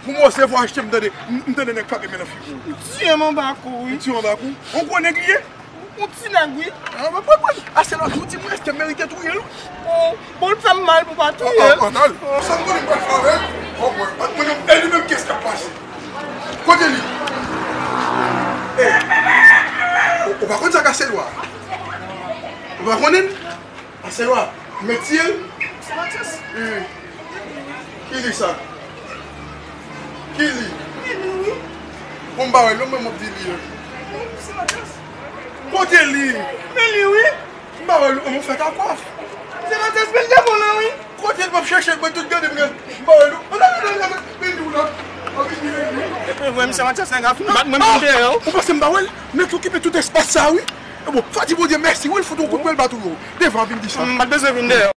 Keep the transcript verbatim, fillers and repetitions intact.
Pou mwen, se vwa achte m tande, m, m tande nèg frape men nan figi w. M tiye m anba kou, wi. M tiye w anba kou? On gwo nèg li ye? On ti nèg, wi. Ah, mwen, mwen, mwen. Aselwa, tou di mwen, èske m merite touye l, wi? Oh, bon, l fè m mal pou pa touye l. Ah, ah, ah, sa m konnen m pral fè avè l? Oh, mwen, mwen, mwen, e li menm, kiyès k ap pase? Kote li? Eh. Ou, ou pa konn sa k Aselwa? Ou pa konnen l? Aselwa, m mèt tiye l? Se Matyas. Wi. Ki li sa? Ki li? Men li, wi. Bon, m pa wè l non, mwen, m ap di li. Wi, se Matyas. Kote li? Men li, wi. M pa wè l, mwen fè kakwaf. Se Matyas, men l devan w la, wi. Kote l? M ap chèche l, mwen tout gade, m gade. M pa wè l non. Ann ale, ann ale, ann ale. Men li w la. Ann vini, men li. Epi, mwen, se Matyas, nèg ap bat mwen, mwen deyò. Ou panse m pa wè l? Nèg okipe tout espas sa, wi. E bon, fò di Bondye mèsi, wi, l fout yon kout pwen l bat ou yo. Devan, vin di sa. M pa t bezwen vin deyò.